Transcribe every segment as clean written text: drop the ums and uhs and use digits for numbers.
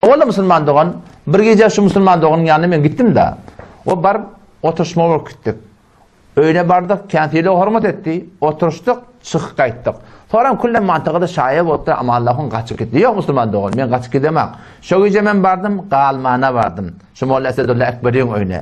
Walla musulman dogan, bir gije şu musulman doganyň ýanyna men gitdim-de. O baryp oturyşma bolup gitdik. Öýüne bardyk, kän sylag-hormat etdi. Oturyşdyk, çykyp gaýtdyk. Soram külle mantygada şaýa bolupdyr, Amanlahyň gaçyp gitdi. Ýok musulman dogan, men gaçyp gidemak. Şo gije men bardym, galmana bardym. Şu Molla Esedulla Ekberiň öýüne.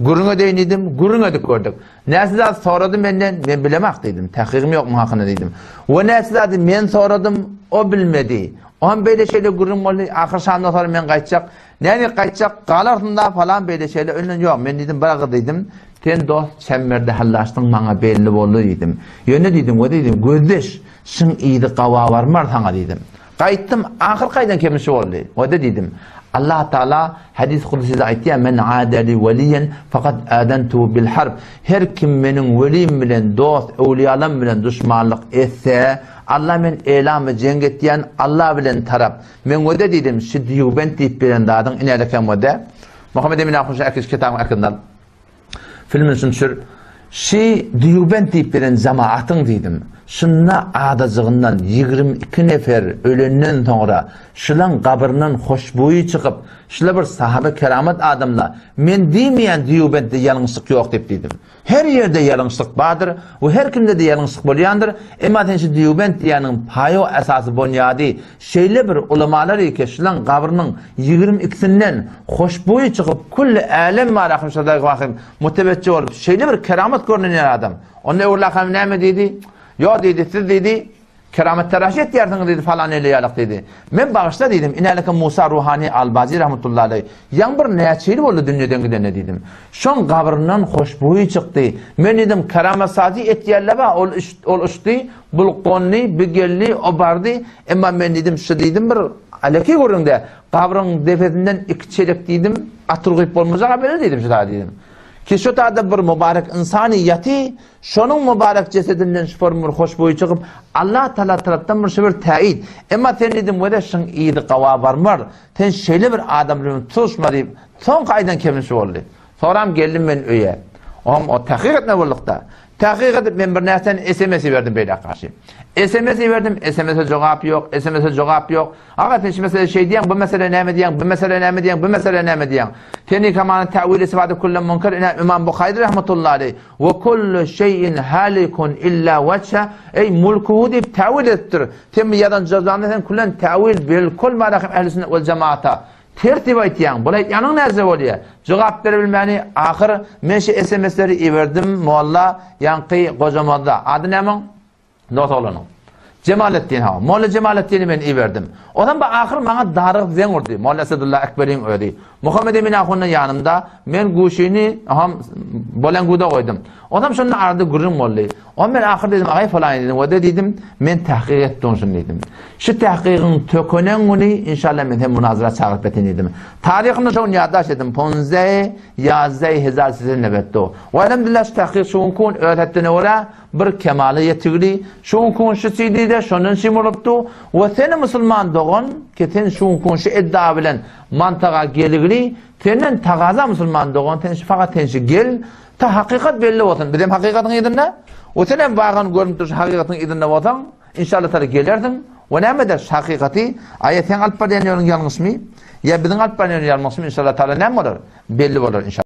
Gürrüň edeýin diýdim, gürrüň edip gördük. Näçe zat sorady menden, men bilemak diýdim. Tahkygym ýok muň hakynda diýdim. We näçe zady men soradym, o bilmedi. Oňam beýle şeýle gürrüň boldy. Ahyr şamdan soňra men gaýtjak. Näme gaýtjak, galarsyň-da falan beýle şeýle. Önden ýok, men diýdim, bir agyz diýdim. Sen dost çemberde hallaşdyň maňa belli boldy diýdim. Ýöne diýdim, we diýdim, gözleş, şyň yzy gawa barmar saňa diýdim. Gaýtdym, ahyrky aýdan kemi şu boldy. We-de diýdim, Allah Taala hadys kudside aýtýar, Men aada li weliýen faqad adantuhu bil harb. Her kim meniň welim bilen, dost, öwliýalam bilen duşmanlyk etse, Allah men elam we jeň etýän, Allah bilen tarap. Men we-de diýdim, şu Dýubent diýip beren zadyň inälekem we-de. Muhammet Emin ahun şu äkiş kitabyň äkidin al. Filmini şuny düşür. Şi Dýubent diýip beren jemaatyň diýdim. Şunda adajygyndan 22 nefer ölenden soňra şulaň gabryndan hoşboýy çykyp, şula bir sahaba keramat adamla. Men diýmeýän Dýubentde ýalňyşlyk ýok diýip diýdim. Her ýerde ýalňyşlyk bardyr we her kimde-de ýalňyşlyk bolýandyr, emma sen şu Dýubent diýýäniň paýo esasy bonýady şeýle bir ulamalar eke şulaň gabrynyň 20 ikisinden hoşboýy çykyp külli älem bar ahym şadag wahym mutewejje bolup şeýle bir keramat görünýän adam. Onda öwrülakam näme diýdi? Ýo diýdi, siz diýdi, Keramet taraşy etýärsiňiz diýdi, falan ele ýalak diýdi. Men bagyşla diýdim, inäleke Musa Ruhani Albazi rahmetullahi aleý, ýaň bir näçe ýyl boldy dünýeden gidene diýdim. Şoň gabryndan hoşboýy çykdy. Men diýdim, keramet sazy etýärler ba, ol ol uçdy, bul gondy, bi geldi, o bardy. Emma men diýdim, şu diýdim bir aleky gürrüňde, gabryň depesinden iki çelek diýdim, atyr guýup bolmajak-a beýle diýdim şu zady diýdim. Ki şu taýda bir mübarek ynsany ýaty, Şonuň mübarek jesedinden şufor bir hoşboýy çykyp, Allah Tagala tarapdan bir şu bir täýit. Emma sen diýdim wede şyň yzy gawa barmar. Sen şeýle bir adam bilen tutuşma diýip, soňky aýdan kemim şu boldy. Soram geldim men öýe. Oňam o tahkyk etme boldukda. Tahkyk edip men bir närseni SMS iberdim beýläk garşy. SMS iberdim, SMS-e jogap ýok, SMS-e jogap ýok. Aga sen şu mesele şeý diýýäň, bu mesele näme diýýäň, bu mesele näme diýýäň, bu mesele näme diýýäň? Seni kamany täwili isbady kullu munkar ine Imam Buhary rahmetullahi aleýh we kullu şeýin halikun illa wajha eý mulkuhu diýip täwil edipdir. Sen bu ýazan jazanda sen kullan täwil bilkul marahim ehli sünnet wal jemaata ters diýip aýtýaň. Bul aýtýanyň näce bolýar? Jogap bere bilmäni ahyr men şu SMS-leri iberdim molla ýaňky gojamazda. Ady näme oň? Dost oglanyň. Jemaletdin hawa. Molla Jemaletdini men iberdim. Onam bu ahyr maňa darygyp zeň urdy. Molla Esedulla Ekberiň özi. Muhammed Emin ahundan ýanymda men guşyny ham bolenguda goýdum. Onam şonda arada gürrüň boldy. On men ahyr dedim, agaý falan dedim. Wada diýdim, men tahkyk etdim şunu diýdim. Şu tahkygyň tökenen güni inşallah men hem munazara çagyryp beten diýdim. Taryhyny şoň ýadaş etdim. Ponze ýazde hezar size nebetdi. We elhamdülillah şu tahkyk şu gün öz hetdine görä Bir kemala ýetigli, şu gün şu CD-de şondan şim bolupdy we seni musulman dogan ki sen şu gün şu iddia bilen mantaga geligli, senden tagaza musulman dogan sen şu fakat sen şu gel, ta hakykat belli bolsun, bizem hakykatyň yzynda we sen hem wagan görünip dur şu hakykatyň yzynda bolsaň, inşallah tala gelersiň we näme eder şu hakykaty, aýa sen alyp barýan ýoluň ýalňyşmy, ýa biziň alyp barýan ýolumyz ýalňyşmy inşallah tala näme bolar, belli bolar inşallah.